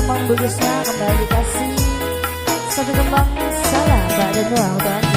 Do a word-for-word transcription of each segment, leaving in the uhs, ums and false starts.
Mang Bugisna kembali dikasih satu kembang salam, Mbak, dan doa untuk Anda.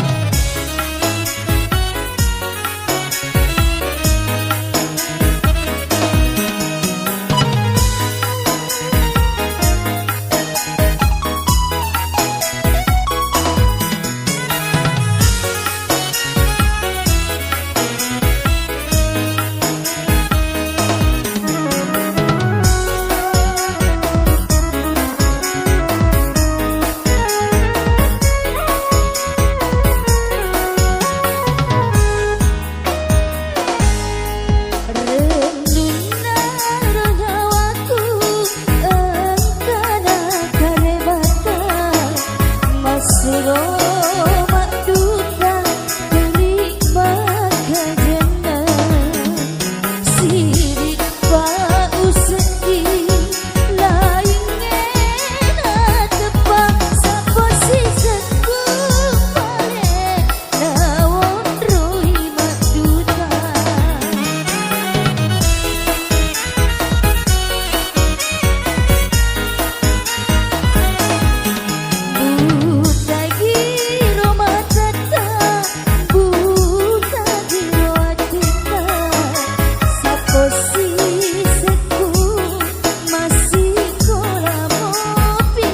Rennunna ro nyawaku engkana kalebatta, massuro madduka tuli makkajenna. Siri pa usekki laingnge nateppa, sappo sisekku pale nawonroi madduta. Butagi ro matatta, butagi ro atitta, sappo sisekku massikola mopi.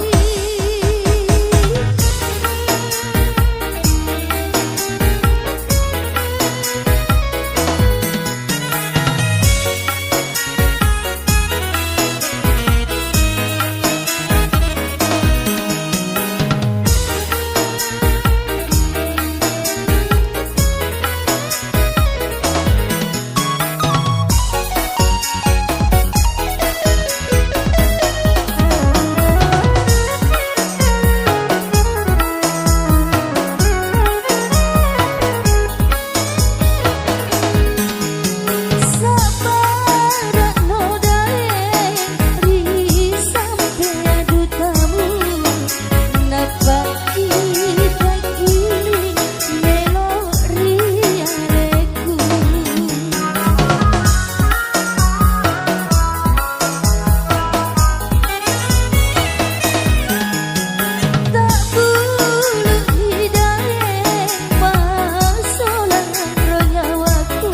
Sabbara'no daeng ri sampea dutamu, nappa kita giling melo ri alekku. Tabbulu hidae masolang ro nyawaku,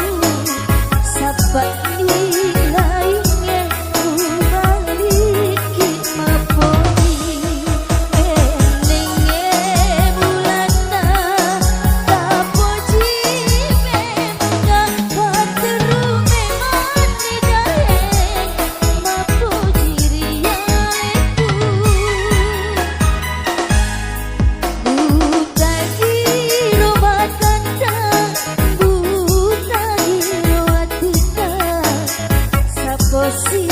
sappa ilainge ubalikki mappoji. Enningnge bulanna tapoji memang, patteru memanni daeng mappoji ri alekku. Butagi ro matatta, butagi ro atitta, sappo si